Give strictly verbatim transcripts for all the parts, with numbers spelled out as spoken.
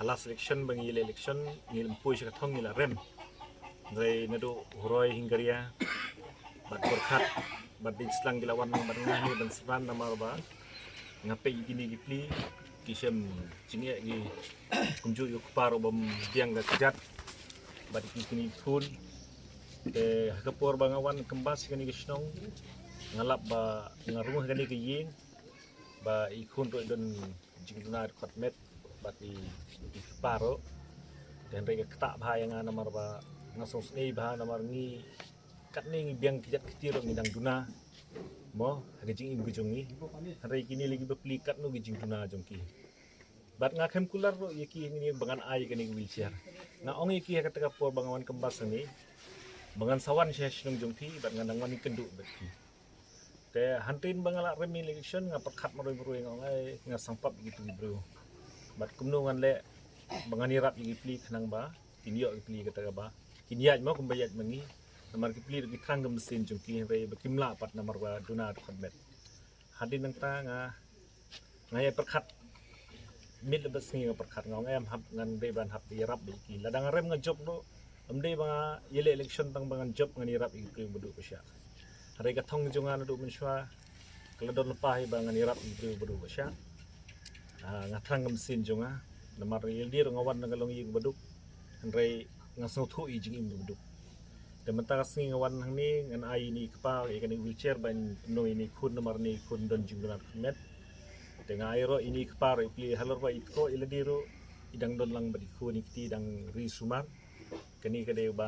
Last election ba ngi leh election, ngi lem poi sha ka thong ngi la rem. Hynrei naduh Huroi, Hingaria bad Borkhat bad Dingslang ki la wan bad nga hangne ban sdang namar ba nga peit ïa kine ki pli ki shem jingeh ki kumjuh ïa u kpa ruh bym biang ka kjat bad ïa kine ki khun. Te ha ka por ba nga wan kynbas ïa kane ka shnong, nga lap ba nga rung ha kane ka ïing ba i khun ruh i don jingduna dkhot met bad i, i kpa ruh. Te hynrei ka ktah bha ïa nga namar ba nga sngewsynei bha namar ngi katne ngi biang ki jait kti ruh ngi dang duna mo ha ka jingim ka jong ngi. Hynrei kine lei ki bapli katno ki jingduna jong ki. Bad nga khlem kular ruh ïa ki hangne ba ngan ai kane ka wheelchair. Nga ong ïa ki ha kata ka por ba nga wan kynbas hangne ba ngan sa wan sha shnong jong phi bad ngan dang wan ïakynduh bad phi. Te hynrei ba nga la rem ïa election nga pyrkhat marwei marwei nga ong ai nga sngewpap ïa kitu ki briew. Bad kumno ngan leh ba ngan ïarap ïa ki pli khnang ba kin ïoh ki pli kata kaba kin ïaid mo kumba ïaid ma ngi. Namar ki pli ruh ki thrang ka mynsiem jong ki hynrei ba kim lah pat namar ba duna dkhot met. Hadien nangta nga nga ïa pyrkhat. Miet lem bad sngi nga pyrkhat nga ong em hap ngan dei ban hap ïarap bad ki. Lada nga rem nga jop ruh ym dei ba nga ïaleh election tang ba ngan jop, ngan ïarap ïa ki briew ba duh ba shah. Hynrei ka thong jong nga naduh mynshuwa ka la don lypa hi ba ngan ïarap ïa ki briew ba duh ba shah. Ah, nga thrang ka mynsiem jong nga namar ïa lade ruh nga wan na ka longïing ba duk. Hynrei nga sngewthuh ïa jingim ba duk. Te mynta ka sngi nga wan hangne ngan ai ïa ine i kpa ïa kane ka wheelchair ban pynlong ïa ine i khun namar ine i khun don jingduna dkhot met. Te nga ai ruh ïa ine i kpa ruh i pli halor ba i tkoh ïa lade ruh i dang don lang bad i khun i kti dang ri sumar. Kane ka dei ba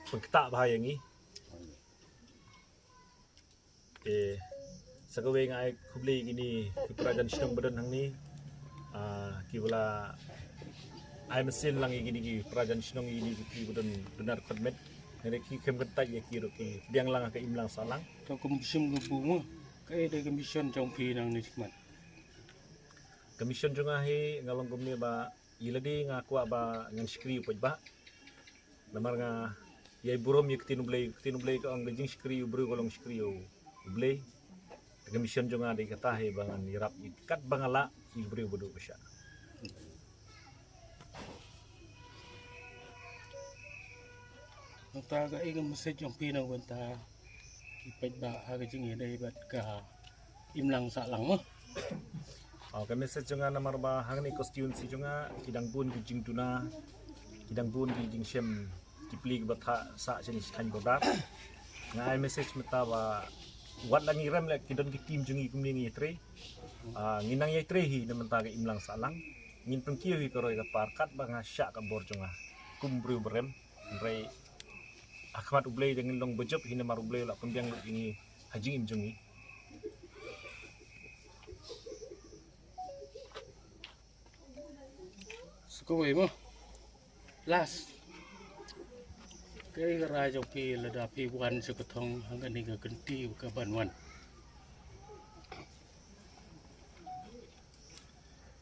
pynktah bha ïa ngi. Te sa kawei nga ai khublei ïa kine ki para jan shnong ba don hangne, ah, kiba la ai mynsiem lang ïa kine ki para jan shnong ïa kine ki pli ba don duna dkhot met. Hynrei ki khlem kyntait ïa ki ruh ki pdiang lang ha ka imlang sahlang. To kum shim ka bu mo. Kaei de ka mission jong phi nangne shakhmat? Ka mission jong nga hi nga long kumne ba ïa lade nga kwah ba ngan shakri u paidbah. Namar nga ïai burom ïa ka ktien U Blei, ka ktien U Blei ka ong ka jingshakri u briew ka long shakri U Blei. Te ka mission jong nga dei kata hi ba ngan ïarap ïa katba nga lah ïa u briew ba duh ba shah. Nangta kaei ka message jong phi na ka bynta ki paidbah ha ka jingïadei bad ka imlang sahlang mo? Oh, ka message jong nga namar ba hangne constituency jong nga ki dang bun ki jingduna, ki dang bun ki jingshem ki pli kiba thah sah shane shi thaiñ border. Nga ai message mynta ba wat la ngi rem leh ki don ki team jong ngi kumne ngi ïatrei. Ah, ngi nang ïatrei hi na ka bynta ka imlang sahlang. Ngin pynkiew hi ka roi ka par katba nga shah ka bor jong nga kum briew ba rem. Hynrei ha khmat U Blei te ngin long ba jop hi namar U Blei u la pynbiang lut ïa ngi ha jingim jong ngi. Sa kawei mo. Last. Kaei ka rai jong phi lada phi wan sha ka thong ha kane ka kynti kaban wan?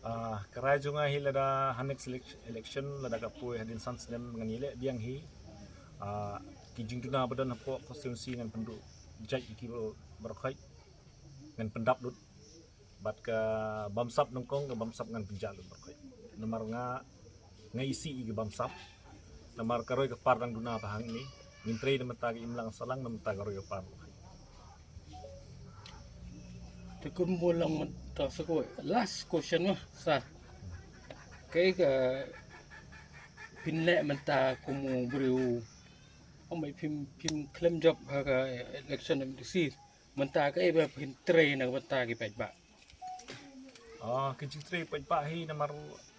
Ah, ka rai jong nga hi lada ha next elec-, election lada ka poi hadien san snem ngan ïaleh biang hi. Ah, ki jingduna ba don hapoh constituency ngan pynduh jait ïa ki baroh khoit, ngan pyndap lut. Bad ka bamsap nyngkong ka bamsap ngan pynjah lut baroh khoit. Namar nga nga isih ïa ka bamsap. Namar ka roi ka par dang duna ba hangne. Ngin trei na ka bynta ka imlang sahlang, na ka bynta ka roi ka par. Te kum ba long mynta sa kawei, last question mo sa. Kaei ka phin leh mynta kum u briew? Ym ba phim, phim khlem jop ha ka election M D C. Mynta kaei ba phin trei na ka bynta ki paidbah? Ah, ka jingtrei paidbah hi namar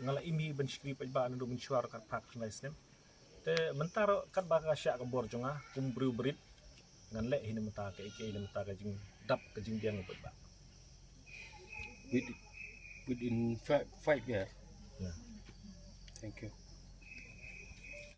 nga la im hi ban shakri paidbah naduh mynshuwa ruh khatphra khatkhyndai snem. Te mynta ruh katba ka shah ka bor jong nga kum briew barit ngan leh hi na ka bynta kaei kaei na ka bynta ka jingdap ka jingbiang u paidbah. Within, within five, five year. Yeah. Thank you.